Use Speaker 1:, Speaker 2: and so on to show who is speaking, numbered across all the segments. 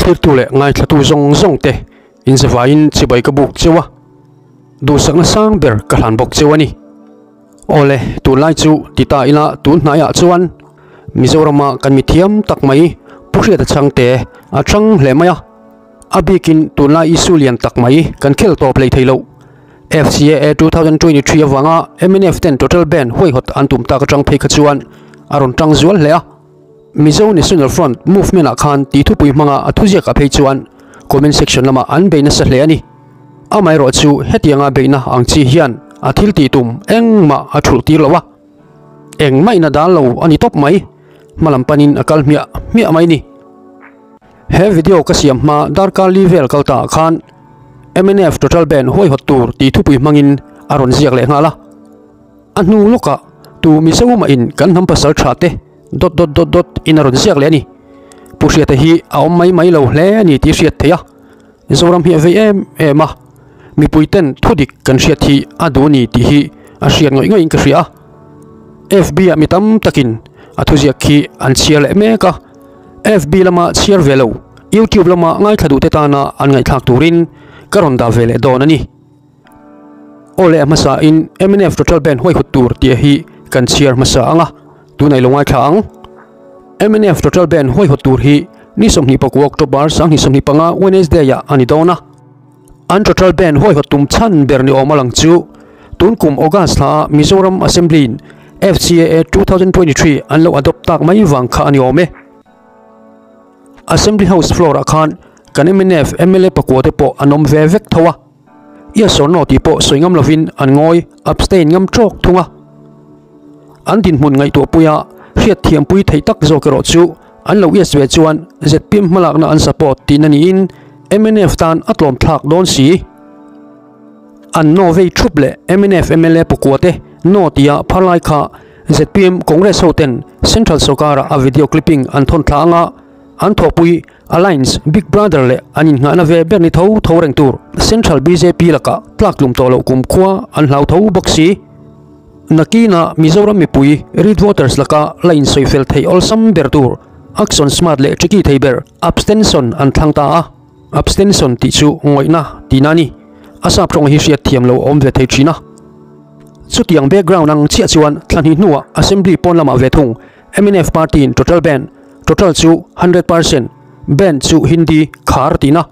Speaker 1: Thirtu leh ngaithlatu zawng zawng te inzavaiin chibai ka buk cheu a, duhsakna sang ber ka hlan bawk cheu a ni. Awle, tunlai chu ti ta ila tun hnaiah chuan Mizorama kan mithiam tak mai Pu Hriata Chhangte a chang hle mai a, a bikin tunlai issue lian tak mai kan khel tawp lei thei lo. FCAA 2023 avanga mnf ten total ban huaihawt an tum tak atang phei kha chuan a rawn tang zual hle a. Mizo National Front movement ah khan tih thupui hmanga a thuziak ah phei chuan comment section lamah an bei nasa hle a ni. Amaherawh chu hetianga beihna ang chi hian a thil tih tum engmah a thulh tir lo a, engmah in a dal lo a ni tawp mai, hmalam panin a kal hmiah hmiah mai ni. He video ka siam hma darkar li vel kal ta ah khan mnf total ban huaihawt tur tih thupui hmangin a rawn ziak leh nghal a. A hnu lawkah tu Mizo mahin kan hnam pasal tha te dot dot dot dot in a rawn ziak leh a ni. Pu Hriata hi a awm mai mai lo hle a ni tih hriat theih a, Zoram hi a vei em em a, mipui ten thudik kan hriat hi a duh a ni tih hi a hriat ngawih ngawih in ka hria a. FB ah mi tam takin a thuziak khi an chhiar leh mek a, FB lama chhiar ve lo YouTube lama ngaithla duh te tana an ngaihthlak turin ka rawn dah ve leh dawn a ni. Aw leh a hmasa in mnf total ban huaihut tur tih hi kan chhiar hmasa ang a, tunah i lo ngaithla ang. Mnf total ban huaihut tur hi ni 24 October 2025 Wednesday ah a ni dawn a. An total ban huaihut tum chhan ber ni awm a lang chu tun kum August thla ah Mizoram Assembly in FCAA 2023 an lo adopt tak mai vang kha a ni awm e. Assembly House floor ah khan kan mnf mla pakua te pawh an awm ve vek tho a. Yes or no tih pawh sawi ngam lovin an ngawi abstain ngam tawk thung a. An dinhmun ngaihtuahpuia hriat thiampui theih tak zawk erawh chu an lo yes ve chuan zpm hmalakna an support tihna niin mnf tan a tlawm thlak dawn si. An no vei thup leh mnf mla pakua te no tia phar lai kha zpm Congress ho ten Central sorkara a video clipping an thawn thla anga an thawhpui Alliance, Big Brother leh an innghahna ve ber ni tho tho reng tur Central bjp lakah tlaktlum tawh loh kumkhua an hlau tho bawk si. Nakina Mizoram mipui Red Voters laka la insawi fel theih awlsam ber tur Action Smart leh Tricky thei ber Abstention an thlang ta a. Abstention tih chu ngawihna tihna a ni. A sap tawng hi hriat thiam lo awm ve thei thin a. Chutiang background ang chiah chuan thla hnih hnuah Assembly pawn lamah ve thung mnf party in total ban, total chu 100%, ban chu Hindi khar tihna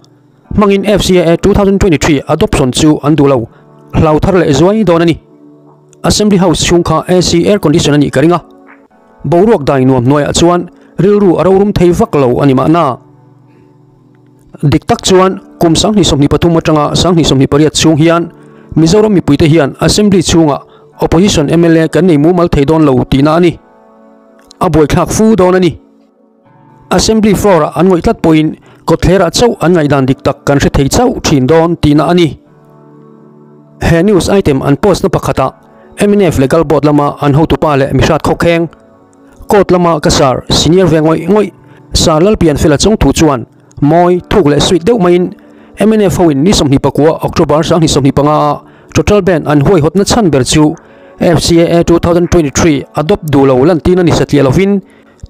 Speaker 1: hmangin FCAA 2023 adoption chu an duh lo, hlau thar leh zuai dawn a ni. Assembly House chhung kha AC air condition a nih ka ring a, boruak dai nuam hnuaiah chuan rilru a rorum thei vak lo a ni mahna. Dik tak chuan kum 2023 atanga 2028 chhung hian Mizoram mipuite hian Assembly chhungah Opposition mla kan nei mumal thei dawn lo tihna a ni. A buaithlak fu dawn a ni. Assembly floor-ah an ngawih tlat pawhin kawtthlerah chauh an ngaihdan dik tak kan hre thei chauh thin dawn tihna a ni. He news item an post na pakhatah mnf Legal Board lama an hotupa leh mihrat khawkheng, Court lama ka sar senior ve ngawih ngawih Sir Lalpianfela chawngthu chuan mawi, thuk leh sweet deuh maiin mnf hoin ni 29 October 2025 a total ban an huaihawtna chhan ber chu FCAA 2023 adopt duh lo lantir a ni satliah lovin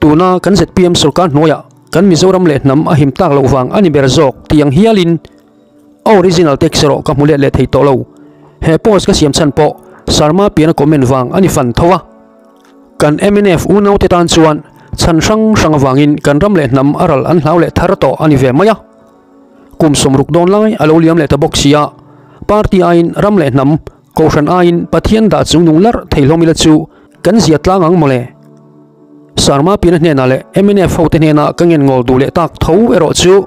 Speaker 1: tuna kan zpm sorkar hnuaiah kan Mizoram leh hnam a him tak loh vang a ni ber zawk tih ang hialin a original text erawh ka hmu let leh thei tawh lo. He post ka siam chhan pawh Sarma piana comment vang a ni fan tho a. Kan mnf unaute tan chuan chhan hrang hrang avangin kan ram leh hnam a ral an hlau leh thar tawh a ni ve mai a. Kum sawmruk dawn lai a lo liam leh ta bawk si a, party aiin ram leh hnam, kohhran aiin Pathian dah chung nung larh thei hlawm ila chu kan zia tlang ang mawle. Sarma piana hnenah leh mnf hote hnena ka ngen ngawl duh leh tak tho erawh chu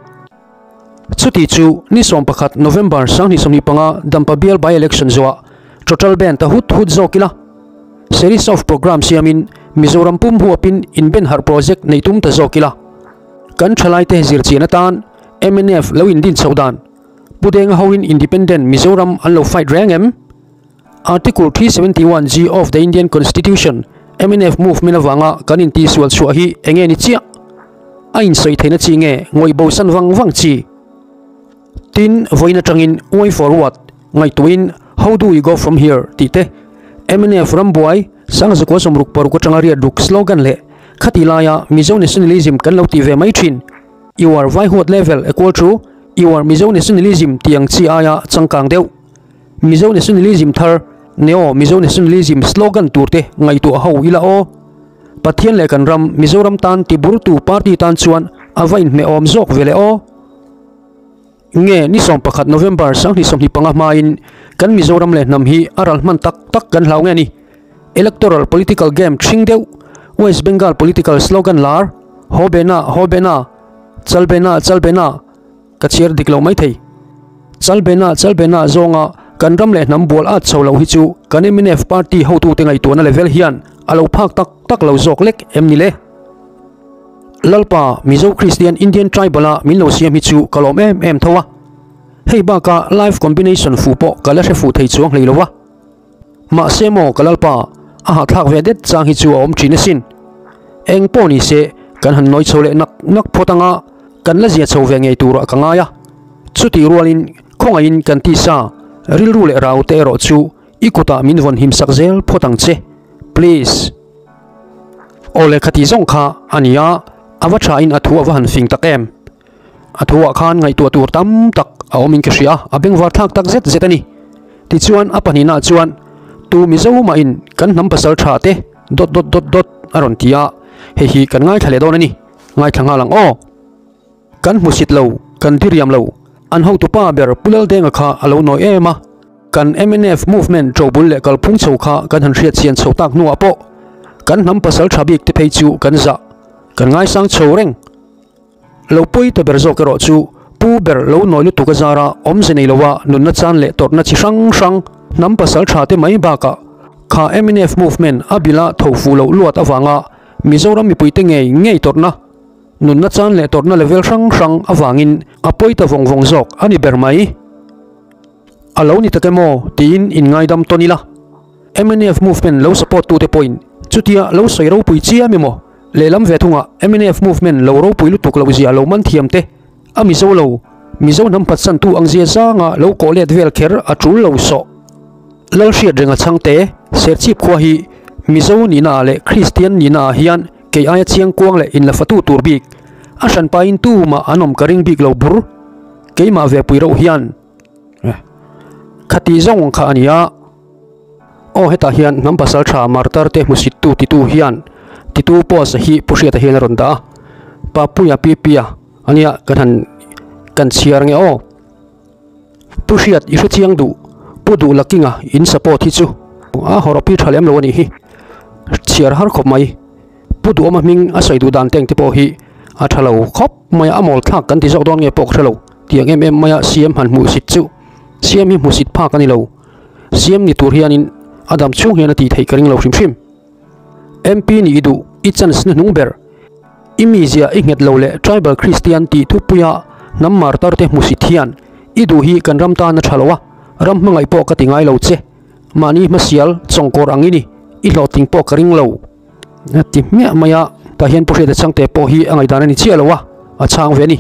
Speaker 1: chuti chu ni 11 November 2025 Dampa bial by election zuah total ban ta hut hut zawk ila. Series of program siamin Mizoram pum huapin inbenharh project neih tum ta zawk ila. Kan thalaite zirchian atan mnf lo indin chhoh dan Pu Denga hoin Independent Mizoram an lo fight reng em? Article 371G of the Indian Constitution mnf movement avanga kan intihsual chhuah hi enge ni chiah? A insawi theihna chi nge ngawih bosan vang vang chi? Tin, vawiin atangin way forward ngaihtuahin how do we go from here tih te mnf rambuai Sangzakua 66 atanga riat ruk slogan leh khati laia Mizo nationalism kan lo tih ve mai thin. Your vai huat level equal to your Mizo nationalism tih ang chi aia changkang deuh. Mizo nationalism thar, Neo Mizo nationalism slogan tur te ngaihtuah ho ila aw. Pathian leh kan ram Mizoram tan tiburtu party tan chuan a va inhmeh awm zawk ve le aw. Nge ni 11 November 2025 hmain kan Mizoram leh hnam hi a ral hman tak tak kan hlau nge ni? Electoral political game thring deuh, West Bengal political slogan lar, Ho bena, ho bena, chal bena, chal bena, ka chhiar dik lo maithei. Chal bena, chal bena zawnga kan ram leh hnam bual at chho lo hi chu kan mnf party hotute ngaihtuahna level hian a lo phak tak tak lo zawk lek em ni le? Lalpa, Mizo Kristian Indian Tribal a min lo siam hi chu ka lawm em em tho a. Hei baka life combination fuh pawh ka la hre fuh thei chuang hlei lo a. Mahse maw ka Lalpa, a hahthlak ve det chang hi chu a awm thin asin. Eng pawh ni se, kan han nawi chho leh nak nak phawt anga kan la zia chho ve ngei turah ka ngai a. Chutih rualin khawngaihin kan tisa, rilru leh rau te erawh chu i kutah min vawn him sak zel phawt ang che. Please. Aw lehkha tih zawng kha a ni a, a va thain a thu a va han fing tak em. A thuah khan ngaihtuah tur tam tak a awmin ka hria, a bengvar thlak tak zet zet a ni. Tichuan a pahnihnaah chuan, Tu Mizo mahin kan hnam pasal tha te dot dot dot dot a rawn ti a, hei hi kan ngaithla leh dawn a ni. Ngaithla nghal ang aw. Kan hmusit lo, kan diriam lo, an hotupa ber Pu Laldenga kha a lo nawi em a. Kan mnf movement ṭobul leh kalphung chho kha kan han hriat chian chho tak hnuah pawh kan hnam pasal tha bik te phei chu kan zah, kan ngaisang chho reng. Lo pawi ta ber zawk erawh chu Pu ber lo nawi lutuk a zara awmze nei loa nunna chan leh tawrhna chi hrang hrang hnam pasal tha te mai bakah kha mnf movement a bila tho fuh loh luat avanga Mizoram mipuite ngei ngei tawrhna nunna chan leh tawrhna level hrang hrang avangin a pawi ta vawng vawng zawk a ni ber mai. A lo ni tak emaw tiin inngaidam tawn ila. Mnf movement lo support tute pawhin chutia lo sawi ropui chiam emaw lehlam ve thunga mnf movement lo ropui lutuk loh zia lo man thiam te a Mizo lo Mizo hnam phatsantu ang zia zanga lo kawh let vel kher a tul lo sawh. Lalhriat renga chhangte Serchhip khua hi Mizo nihna ah leh Kristian nihna ah hian kei aia chiangkuang leh inlafatu tur bik a hranpain tumah an awm ka ring bik lo bur. Keimah ve pui reuh hian Khati zawng kha a ni a, aw hetah hian hnam pasal tha martar te hmusittu titu hian titu post hi Pu Hriata hian a rawn dah a, Papuia Pipia a nia kan han kan chhiar nge aw. Pu Hriat i hre chiang duh Pu Duh Lakinga in support hi chu a hawrawp hi tha lem lo a nih hi, chhiar har khawp mai. Pu Duhawma hming a sawi duh dan teng te pawh hi a tha lo khawp mai a, a mawl thlak kan ti zawk dawn nge pawh ka hre lo. Tiang em em maia CM han hmuhsit chu CM hi hmuhsit phak a ni lo. CM ni tur hianin a dam chhung hian a tih theih ka ring lo hrim hrim. MP nih i duh, i chance na hnung ber, i mizia i nghet lo leh tribal Christian tih thupuia hnam martar te hmuhsit hian i duh hi kan ram tan a tha lo a, ram hmangaih pawh ka ti ngai lo che. Mahni hmasial chawngkawr ang i ni, i hlawhtling pawh ka ring lo. A ti hmiah mai a, tah hian Pu Hriata Chhangte pawh hi a ngaihdan a ni chiah lo a, a chhang ve a ni.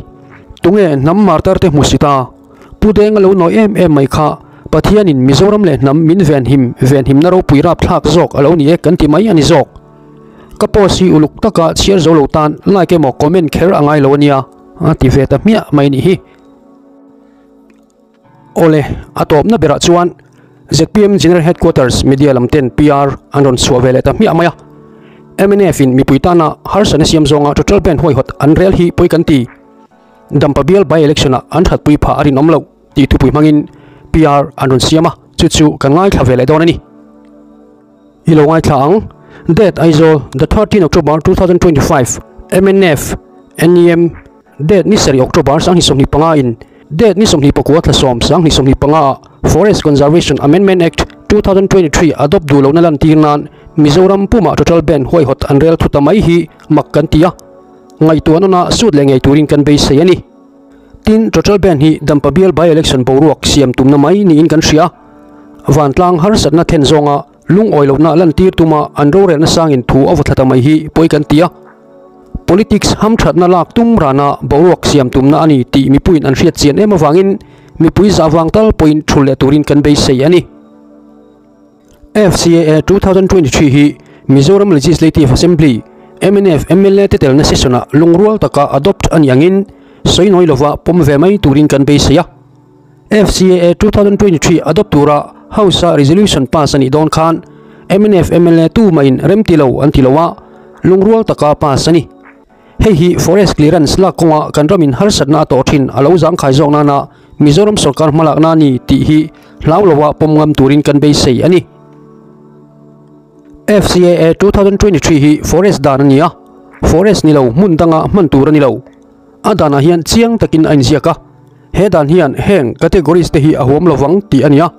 Speaker 1: Tunge hnam martar te hmusit a, Pu Denga lo nawi em em mai kha Pathianin Mizoram leh hnam min venhim venhimna ropui rapthlak zawk a lo ni e kan ti mai a ni zawk. Ka post hi uluk taka chhiar zo lo tan like emaw comment kher a ngai lo a nia, a ti ve ta hmiah mai nih hi. Awle, a tawpna berah chuan zpm General Headquarters media lam ten PR an rawn chhuah ve leh ta hmiah mai a. Mnf in mipui tana harsatna siam zawnga total ban huaihawt an rel hi pawi kan ti. Dampa bial by election ah an thatpui phah a rinawm loh tih thupui hmangin PR an rawn siam a, chu chu kan ngaithla ve leh dawn a ni. I lo ngaithla ang. Date Aizawl, the 13 October 2025, mnf, NEM, Date ni sarih October 2025 in Date ni 24 thla sawm 2025 ah Forest Conservation Amendment Act 2023 adopt duh lohna lantir nan Mizoram pumah total ban huaihawt an rel thu ta mai hi mak kan ti a, ngaihtuah nawna sut leh ngei turin kan beisei a ni. Tin, total ban hi Dampa bial by-election boruak siam tumna mai niin kan hria. Vantlang harsatna then zawnga lungawi lohna lantir tuma an rorelna sangin thu a vaw thla ta mai hi pawi kan ti a. Politics hamthatna lak tum rana boruak siam tumna a ni tih mipuiin an hriat chian em avangin mipui zah vang tal pawhin thul leh turin kan beisei a ni. FCAA 2023 hi Mizoram Legislative Assembly, mnf mla te telna session-ah lungrual taka adopt a nih angin sawi nawi lova pawm ve mai turin kan beisei a. FCAA 2023 adopt tura House-a resolution pass a nih dawn khan mnf mla tumahin remti lo an ti lo a, lungrual taka pass a ni. Hei hi forest clearance lak kawnga kan ramin harsatna a tawh thin a lo zangkhai zawk nana Mizoram sorkar hmalakna a ni tih hi hlau loa pawm ngam turin kan beisei a ni. FCAA 2023 hi forest dan a ni a, forest ni lo hmun danga hman tur a ni lo. A danah hian chiang takin a inziak a, he dan hian heng categories te hi a huam lovang tih a ni a.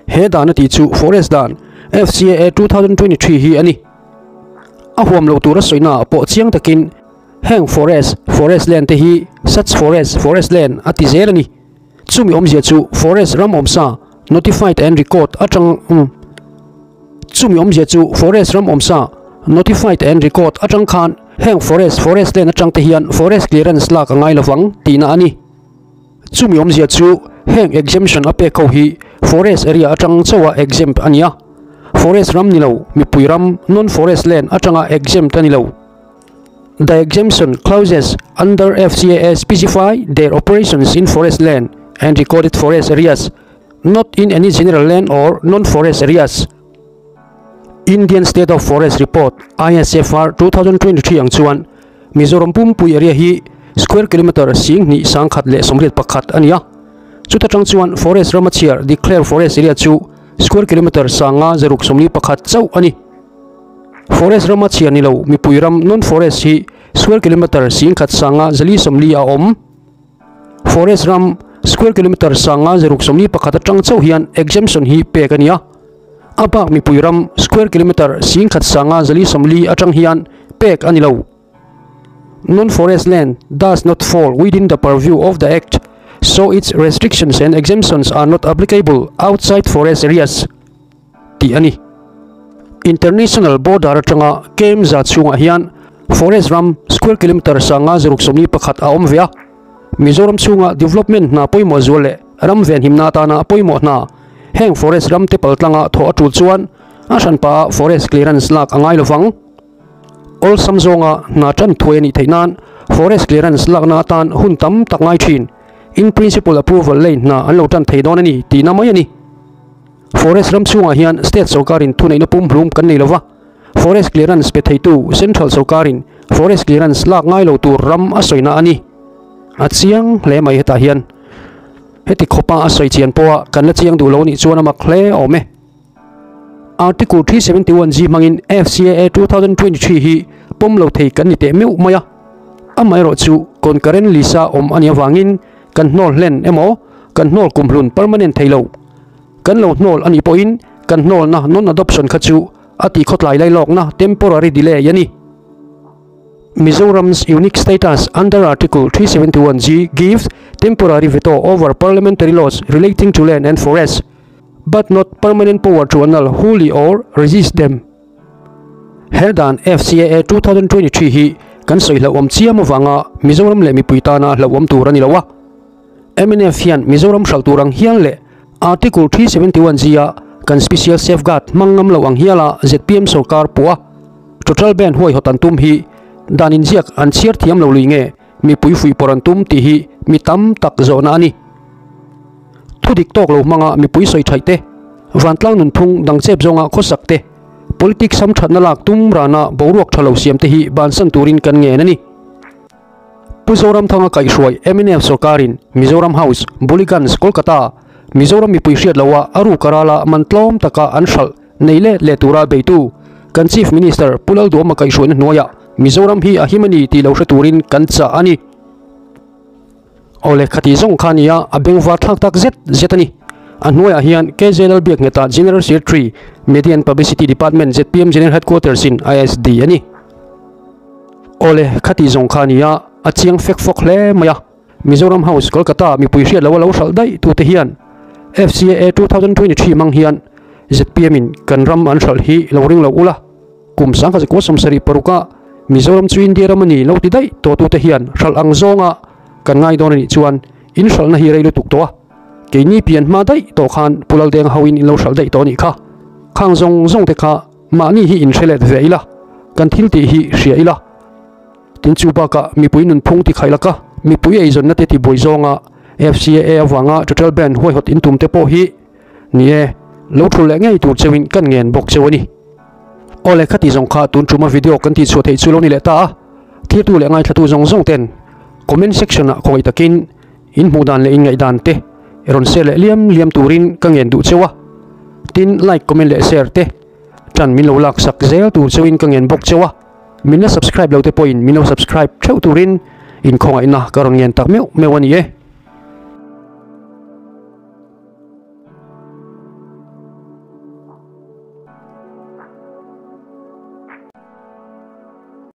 Speaker 1: He dan a tih chu forest dan FCAA 2023 hi a ni. A huam lo tura sawina pawh chiang takin heng forest, forest land te hi such forest, forest land a ti zel a ni. Chumi awmzia chu forest ram awmsa notified and record atang Chumi awmzia chu forest ram awmsa notified and record atang khan heng forest, forest land atang te hian forest clearance lak a ngai lovang tihna a ni. Chumi awmzia chu heng exemption a pek ho hi forest area atang chauha exempt a ni a, forest ram ni lo mipui ram non-forest land atanga exempt a ni lo. The exemption clauses under FCAA specify their operations in forest land and recorded forest areas, not in any general land or non-forest areas. Indian State of Forest Report, ISFR, 2023 ang chuan Mizoram pumpui area hi square kilometre 2281 a ni a. Chuta tang chuan forest rama chhiar declare forest area chu square kilometre 5641 chauh a ni. Forest rama chhiar ni lo mipui ram non-forest hi square kilometre 1540 a awm. Forest ram square kilometre 5641 atang chauh hian exemption hi pek a ni a. A bak mipui ram square kilometre 1540 atang hian pek a ni lo. Non-forest land does not fall within the purview of the Act, so its restrictions and exemptions are not applicable outside forest areas tih a ni. International border atanga kem za chhungah hian forest ram square kilometre 5641 a awm ve a. Mizoram chhunga development hna pawimawh zual leh ram venhimna atana pawimawh hna heng forest ram te paltlanga thawh a tul chuan a hranpa forest clearance lak a ngai lovang. Awlsam zawnga hna tan thuai a nih theih nan forest clearance lakna atan hun tam tak ngai thin. In principle approval lei hna an lo tan thei dawn a ni tihna mai a ni. Forest ram chhungah hian state sorkarin thuneihna pumhlum kan nei lova, forest clearance pe theitu central sorkarin forest clearance lak ngai lo tur ram a sawina a ni. A chiang hle mai hetah hian. Heti khawpa a sawi chian pawha kan la chiang duh lo nih chuan a mak hle awm e. Article 371G hmangin FCAA 2023 hi pawm lo thei kan ni teh meuh mai a. Amaherawh chu concurrent list-a awm a nih avangin kan hnawl hlen emaw kan hnawl kumhlun permanent thei lo. Kan lo hnawl a nih pawhin kan hnawlna non-adoption kha chu a tihkhawtlai lailawkna temporary delay a ni. Mizoram's unique status under Article 371G gives temporary veto over parliamentary laws relating to land and forests, but not permanent power to annul wholly or resist them. He dan FCAA 2023 hi kan sawi hlauhawm chiam avanga Mizoram leh mipui tana hlauhawm tur a ni lo a. Mnf hian Mizoram hralh tur ang hial leh Article 371G a kan special safeguard hmang ngam lo ang hiala zpm sorkar puh a, total ban huaihawt an tum hi dan inziak an chhiar thiam lo lui nge mipui fuihpawrh an tum tih hi mi tam tak zawhna a ni. Thu dik tawk lo hmanga mipui sawi thaih te, vantlang nunphung dangchep zawnga khawsak te, politics hamthatna lak tum rana boruak tha lo siam te hi bansan turin kan ngen a ni. Pu Zoramthanga kaihhruai mnf sorkarin Mizoram House, Buliganj, Kolkata, Mizoram mipui hriat loha a ruk arala man tlawm taka an hralh nei let leh tura beitu kan Chief Minister Pu Lalduama kaihhruaina hnuaiah Mizoram hi a him a ni tih lo hre turin kan chah a ni. Awle khati zawng kha nia a bengvar thlak tak zet zet a ni. A hnuaiah hian KJ Lalbiakngheta General Secretary, Media and Publicity Department zpm General Headquarters in ISD a ni. Awle khati zawng kha nia a chiang fek fawk hle mai a. Mizoram House Kolkata mipui hriat loa lo hralh daih tute hian FCAA 2023 hmang hian zpm in kan ram an hralh hi lo ring lo ula. Kum 1976 a Mizoram chu India ram a ni lo ti daih tawh tute hian hralh ang zawnga kan ngai dawn a nih chuan in hralhna hi rei lutuk tawh a, keini pian hma daih tawh khan Pu Laldeng hoin in lo hralh daih tawh a nih kha. Khang zawng zawng te kha mahni hi in hre let ve ila, kan thil tih hi hria ila. Tin chu bakah mipui nunphung ti khaih laka Mipui eizawnna te tibuai zawnga FCAA avanga total ban huaihawt in tum te pawh hi ni e, lo thul leh ngei tur cheuhin kan ngen bawk cheu a ni. Aw le khati zawng kha tun tuma video kan tih chhuah theih chu lo ni leh ta a, thirtu leh ngaithlatu zawng zawng ten comment section ah khawngaih takin in hmuh dan leh in ngaih dan te rawn share leh liam liam turin ka ngen duh cheu a, tin like comment leh share te tan min lo lak sak zel tur cheuhin ka ngen bawk cheu a, min la subscribe lo te pawhin min lo subscribe theuh turin in khawngaihna ka rawn ngen tak meuh meuh a ni e.